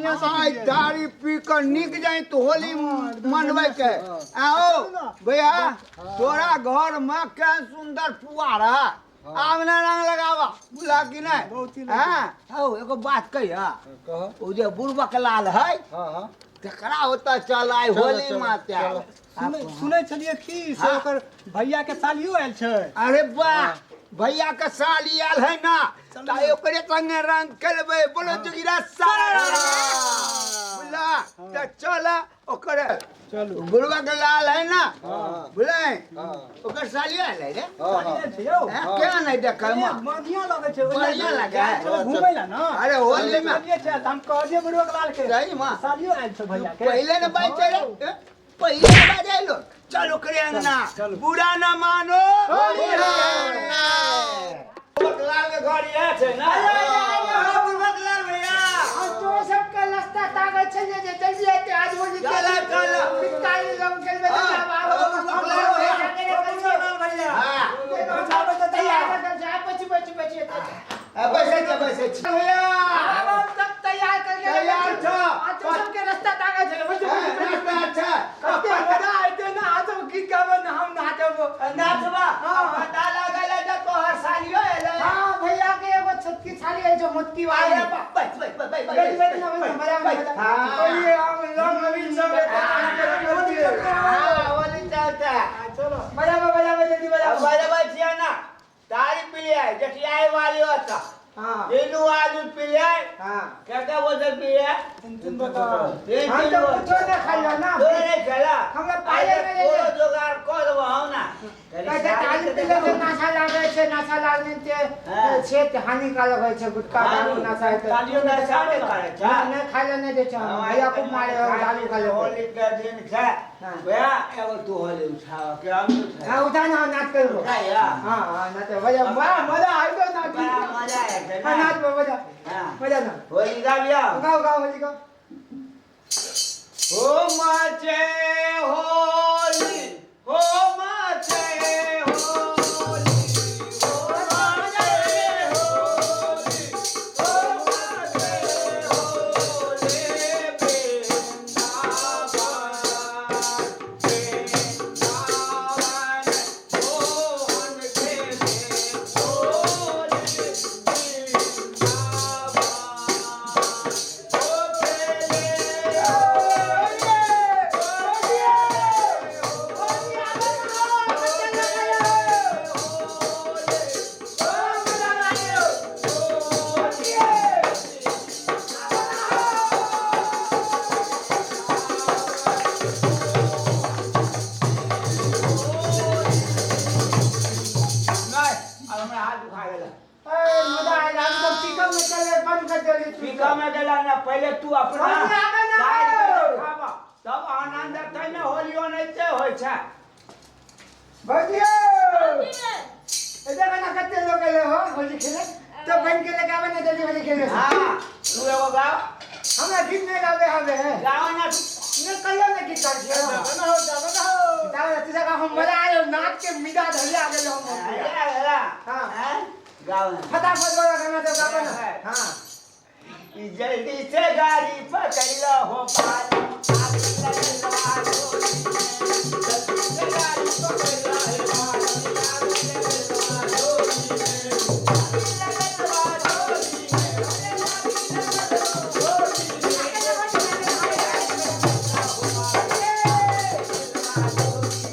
बढ़िया से आइ पीलियै। दारू पी कऽ नीक जाय तो होली हाँ, एकदम मनबै बढ़िया के से, हाँ। आओ चलू ना। भैया तोरा घर में केहन सुंदर पुआ रहा आब ना रंग लगावा बुझला कि नहीं बहुत ही हाँ हौ एगो बात कहिया कह ओ जे बुढ़बक लाल है हाँ हाँ तकरा ओतऽ चल आइ चल, होली चल, माते चल। सुनै छलियै की से हाँ। ओकर भैया के सालियो आयल छै अरे वाह भैया के साली आयल है ना तऽ ओकरे संगे रंग खेलबै बोलो जोगिरा सारा बुझला तऽ चल ओकरे चलू बुढ़वा के लाल है ना हाँ। बुझले हाँ ओकर साली आयल है रे हाँ हाँ आयल छै यौ हैं, केना नहीं देखल ए, बढ़िया लगै छै ओहि बढ़िया लगै है। चलो घूमै ला ना अरे होली में चलिए छै तऽ हम कहलियै बुढ़वा के लाल के सही माँ सालियो आयल छै भैया के पहिले ने बाज चले ए, पहिले ने बाज आइलो चल ओकरे अंगना चलू। बुरा न मानो होली है। लाल के घर इएह छै ना बुढ़वा के लाल भैया हम तो सबके रास्ता ताकै छलियै जे जल्दी एतै आज होली चल, चल। पिचकारी रंग खेलबै तऽ हाँ, आब आब हाँ, हम भैया। हाँ तैयार कर छै बची बची बची एतै आ, बैसै छी बैसै छी भैया आब हम सब तैयार करके तैयार छौ। आज तो सबके रास्ता ताकै छलै बची हाँ, बची नाश्ता अच्छा कते मजा एतै ना आज हम गीत गाबै ना हम नाचब नाचबा हाँ। पता लगल है जे तोहर सालियो एलै हां भैया के एगो छोटकी छाली है जो मोटकी वाली अरे बा, बैठ बैठ बैठ बैठ बैठ बैठ ना बैठ मजा बैठ मजा हाँ ओए हम रंग अबीर सब हाँ, होली चलता है चलो मजा मजा जल्दी मजा अब बराबर छियै ना तारी पिलियै जटियाई वाली होता हाँ तीनू आदमी पिलियै हाँ कते बोतल पिलियै तीन तीन बोतल तीन हम तीन तो बोतल। कुछो ना खाइलो ना तोरे नहीं खेला हमरा पाइए अरे नहीं तोरो जोगाड़ कऽ देबो हम ना कहै ताली पीले से नशा लागै छै नशा लागने से हाँ। छेत हानिकारक होइ छै गुटखा दारू नशा है तालियो नशा नहि करै छै नहि खाइले नहि दै छै हम भैया खूब मारे हो दारू खाइले होली के दिन छै हाँ। भैया एगो तू होली उठाओ के हम उठाओ हाँ उठा ना नाच करू उठाइया हाँ हाँ नाच मजा बड़ा मजा आइ गयो नाच बड़ा मजा आय छै हाँ ना नाच मजा हाँ। मजा ना होली गाबिया गाओ गाओ होली गाओ हो माचे होली हो माचे होली हो माचे होली हो माचे होली वृंदावन वृंदावन मोहन खेले होली वृंदावन ओ खेले नहीं अब हमरा हाथ दुखा गेला ए मजा आयल हम सब टीका में चले बंद कर देली पीका में गेला ना पहले तू अपना होली आवे ना। साइड के खाबा तब आनंद अतै ने होलियो नहीं ते होइ छै भजियो इधर ना कते लोग आले हो होली खेले तो बन के लगावे ना जल्दी होली खेले हां तू एगो गाओ हमरा गीत नहीं गावे हवे है गाओ ना ने कहियो ना गीत गावे छियै ना हो जाबे ना हो गावे तुझा का हम मजा आयो नाच के मिजा धरिया गेल हम अरे गेला हाँ। हैं? गाओ ना फटाफट वाला गाना तो गावे ना हां ई जल्दी से गाड़ी पकड़ लो हो पार आग लगलवा डोली में। जल्दी से गाड़ी पकड़ लो हे पार, आग लगलवा डोली में। आग लगलवा डोली में, अरे आग लगलवा डोली में। जल्दी से गाड़ी पकड़ लो हो पार, आग लगलवा डोली में।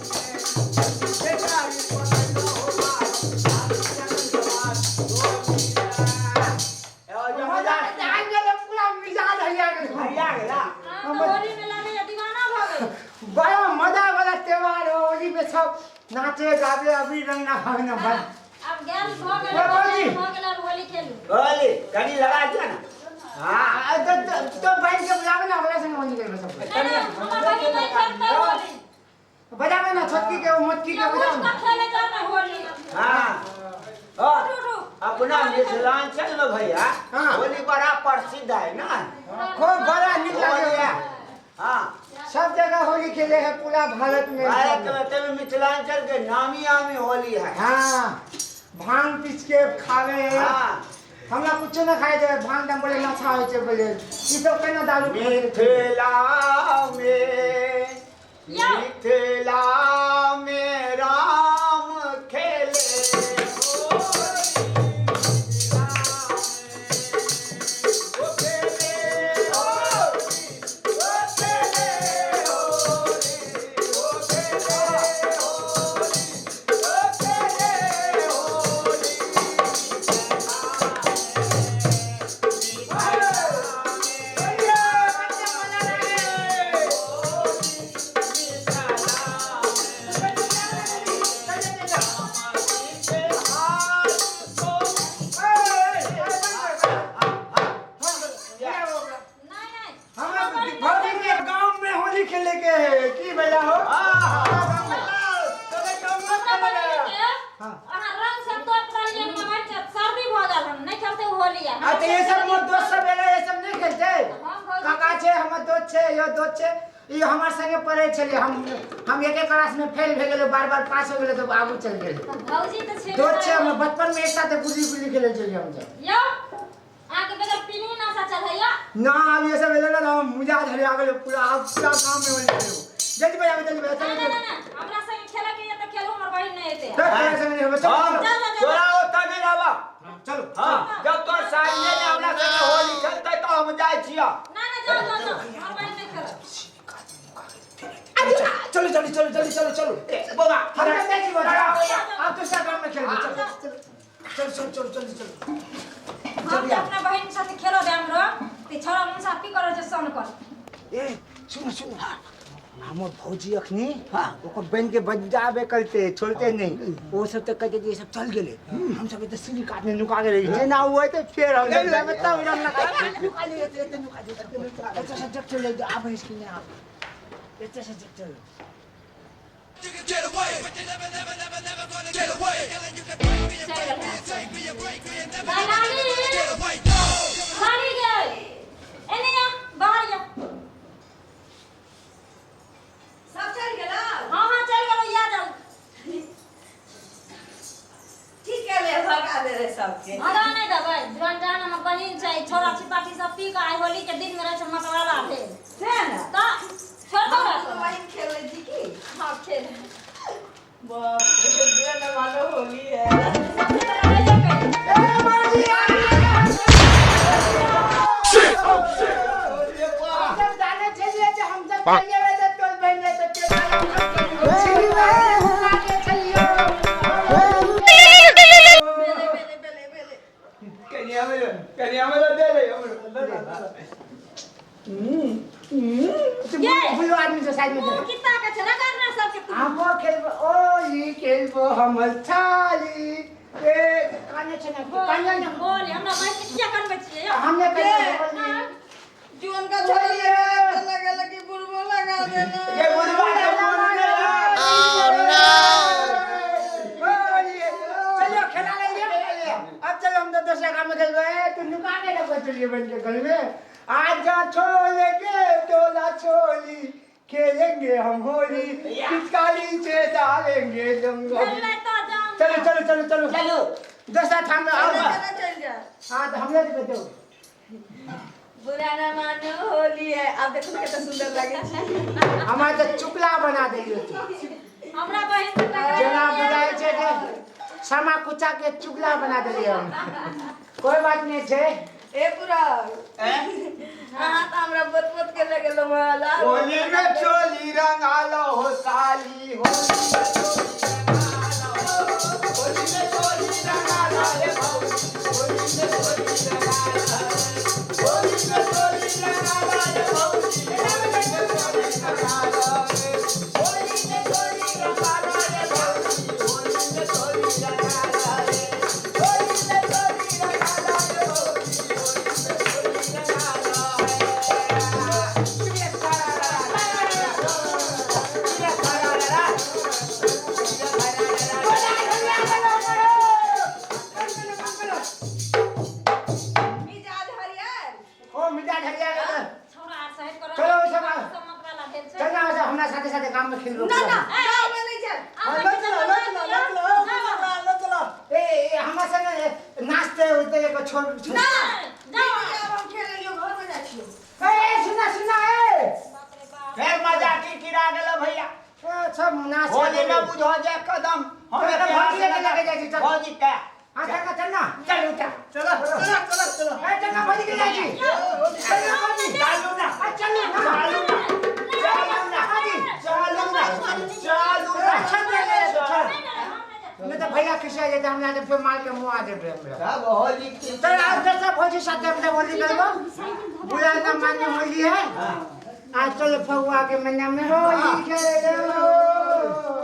एगो जो मजा आ गेल पूरा मिजा धरिया गेल हरिया गेला अहाँ तऽ होली में लागैया दीवाना भऽ गेल बड़ा मजा वाला त्योहार हो होली में सब नाचे गावे अबीर रंग ना भावे ना भाई आब गेल भऽ गेल हाँ, भौजी। भऽ गेल आब होली खेलू होली कनी लगा दिया ना हाँ आ, तो तो तो बहन के बुलावे ना हमरा संग होली खेलबे सब नहि नहि हमर बहिन नहि खेलतै होली बजावे ना छोटकी के मोटकी के उठ बजावे कऽ खेले जाउ ने होली हाँ हाँ उठू उठू अपना मिथिलांचल में भैया हाँ। होली बड़ा प्रसिद्ध है ना खूब बड़ा निक होली लगे है। हाँ सब जगह होली खेले है पूरा भारत में भारत में तभी मिथिलांचल के नामी आमी होली है हाँ भांग पीस के खावे है हाँ हमरा कुछो ना खाए दे भांग दाम बोले नशा होय छै बोले ई सब केना दारू मिथिला में मिथिला में राम खेले हम एक क्लास में फेल भे गेलो बार बार पास हो गेलो तो आगू चल गेल भौजी त छे दोस्त छे हम बचपन में एक साथ गुल्ली गुल्ली खेले छलिए हम सब यो आके बेगर पीनी ना सा चल है ना अब ये सब एलो ना मुजा धरे आ गेलो पूरा अब पूरा गांव में होली खेलो जल्दी बजाओ जल्दी बजाओ ना ना ना हमरा संग खेला के या त खेलो हमर बहिन नहीं एते तोरा संग नहीं होबे चल तोरा ओता नहीं रहबा चलो हां जब तोर सामने ने हमरा संग होली खेलतै त हम जाइ छिया ना ना जाओ जाओ जाओ हमर बहिन नहीं खेलो चलो चलो चलो जल्दी चलो चलो बाबा हम नहीं छी आप तो सब गांव में खेलबे चलो चलो चलो चलो जल्दी चलो हम अपना बहिन के साथ खेलो दे हमरो ते छोरा मन साथ की करो जे सन कर ए सुन सुन हमर भौजी अखनी हां ओकर बहन के बजाबे करते छोड़ते नहीं ओ सब त कहते जे सब चल गेले हम सब त सीढ़ी काटने नुका गेले जेना हुए त फेर हम जाबे तब हम नुका ले त नुका दे अच्छा सब्जेक्ट चले आब इसकी नहीं आप अच्छा सब्जेक्ट चलो नानी गए एने या बाहर या सब चल गेला हां हां चल गेलो याद आल ठीक है ले भगा दे रे सबके भगा नहीं देबै जुआन जान हमर बहिन छै छोरा छिपाटी सब पी के आइ होली के दिन में रहे छै मतवाला भेल से ना त छोड़ दो हम बहिन खेले छी की हां खेल बाप रे बुरा ना मानो होली है ए मौजी आ हम सब जाने छलिए जे हम सब चलिए रे तोर बहिन रे त के चलिए बेले बेले बेले बेले कनी हमरो दे रे हमरो बुलो आदमी से साइड में कितना के छै रगड़ ना सबके तू हमो खेलबो ओ ई खेलबो हमर थाली ए काने छै ना काने ना बोल हमरा बहिन के किया करबै छियै यौ हमने कहलिए जुअन का छोरी है तो लगे लगी बुरबो लगा देना ये बुढ़वा के मोर में ओह नो चलो खेला ले अब चलो हम तो दूसरा काम में खेलबे तू नुका के रखो चलिए बन के घर में आज जा छोले के टोला छोली खेलेंगे हम होली पिचकारी से डालेंगे जंगल खेलबै त जाऊ चलो चलो चलो चलो चलो दूसरा थाम में आओ चलो चल जा हां तो हमने भी दो बुरा ना मानो होली है अब देखो कितना सुंदर लगे छै हमारे तो चुकला बना देलियो तू हमरा बहिन के जेना बुझाइ छै जे समा कुचा के चुगला बना देलियै हम कोई बात नहीं छै ए पूरा हां त हमरा बोत बोत के लगेलो मला होली में चोली रंगालो हो साली होली में चोली रंगालो रे भौजी होली में चोली रंगालो होली में चोली रंगालो रे भौजी होली में चोली रंगालो होली में चोली रंगालो रे भौजी होली में चोली रंगालो रे होली में चोली रंगालो रे भौजी होली में चोली रंगालो मिजाज हरियर ओ मिजाज हरियर छोरा आर सहित करो चलो, सब आओ। सब मतवाला भेल छै चल ना हमरा साथे साथे काम में खेलबो ना ना गाँव में नहीं चल ए ए हमरा संग नाचते उते के छोड़ छोड़। ना जाओ। अब हम खेले लियो, घर में जाइ छियो। ए सुना सुना ए बाप रे बाप। फिर मजा की गिरा गेलो भैया। ए, सब नाच होली में बुझो जे कदम हम चल, चल, भौजी के लगे जाइ छी, चल। भौजी के हां चल ना, चल ना चल उठा। चलो चलो चलो चलो। ए चल ना भौजी के जाइ छी। चल ना भौजी। चालू ना। आ, चल ना। चालू ना। चालू ना। भौजी। चालू ना। चालू ना। चल चल चल। नहीं तो भैया खिसिया जेतै हमरा तऽ फेर मार के मुँह आ जेबै हमरा। सब होली की चल आज तऽ सब भौजी साथे हम होली करबो। बुरा ना मानो होली है। आज चलो फगुआ के महीना में होली खेलो।